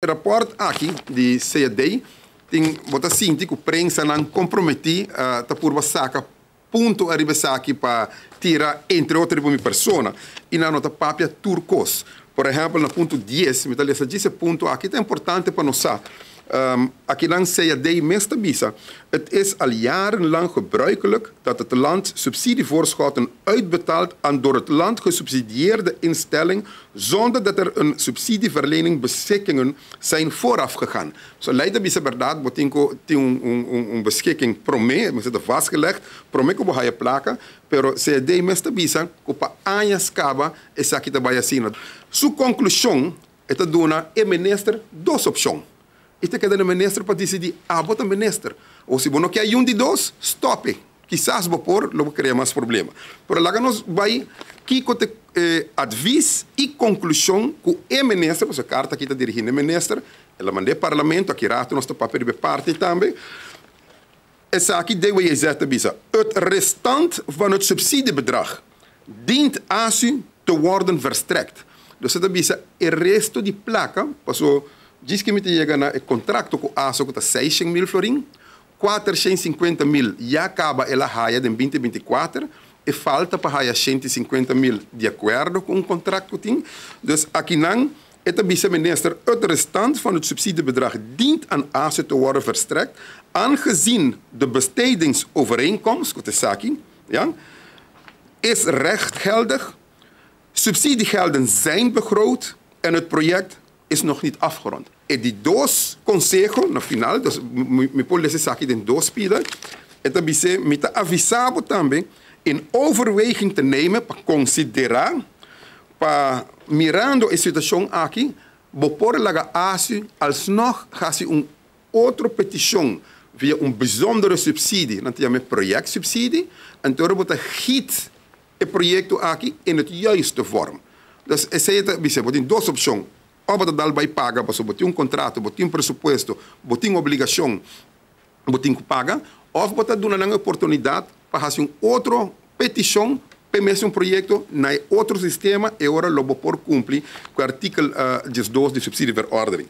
Rapport aki di CAD tin bo ta sinti ku prensanan komprometí ta purba saka punto ariba esaki pa tira entre otro riba mi persona i nan no ta papia tur kos. Por ehèmpel na punto dies mi ta lesa djis e punto aki ta importante pa nos sa. Akinan CAD mes ta bisa, Het is al jarenlang gebruikelijk dat het land subsidievoorschotten uitbetaalt aan door het land gesubsidieerde instelling zonder dat er een subsidieverlening beschikkingen zijn voorafgegaan. So lei ta bisa berdad bo tin ku tin un un un un beschikking promé, mester ta vastgelegd promé ku bo haya plaka, pero CAD mes ta bisa ku pa añas kaba esaki ta bai asina. Su konklushon e ta duna e minister dos opshon. I ta keda na minister pa disidí, abo ta minister. O si bo no ke ayun di dos, stòp e. Kisas bo por, lo bo krea mas problema. Pero laga nos bai kiko ta e advis i konklushon ku e minister, pasobra e karta aki ta dirigí na e minister, el a mand'é parlamento, aki rato nos ta papia riba e parti tambe. Esaki DWZ ta bisa, Het restant van het subsidiebedrag dient ASU te worden verstrekt. Dus e ta bisa e resto di plaka, paso djis ke mi ta yega na e kontrakto ku ASU ku ta seishent mil florin, kuatershen sinkuenta mil ya kaba el a haya den binti 24, e falta pa haya 150 mil di akuerdo ku un kontrakt ku tin. Dus akinan e ta bisa minister, Het restant van het subsidiebedrag dient aan ASU te worden verstrekt, aangezien de bestedingsovereenkomst, ku ta esaki, ja, is rechtgeldig, subsidiegelden zijn begroot en het project is nog niet afgerond. E di dos konseho na final, dus mi por lesa esaki den dos pida, e ta bis'é, Mi ta avisá bo tambe in overweging te nemen pa konsiderá pa mirando e situashon aki bo por laga ASU alsnog hasi un otro petishon via un bijzondere subsidie, nan ta yama e projectsubsidie, anto ora bo ta giet e proyekto aki in het juiste vorm. Dus esei ta bisa, bo tin dos opshon, òf bo ta dal bai paga pasobra bo tin un kontrato, bo tin presupuesto, bo tin obligashon, bo tin ku paga, òf bo ta duna nan e oportunidat pa hasi un otro petishon p'e mesun proyekto na e otro sistema, e ora lo bo por kumpli ku e artikel 12 di subsidieverordening.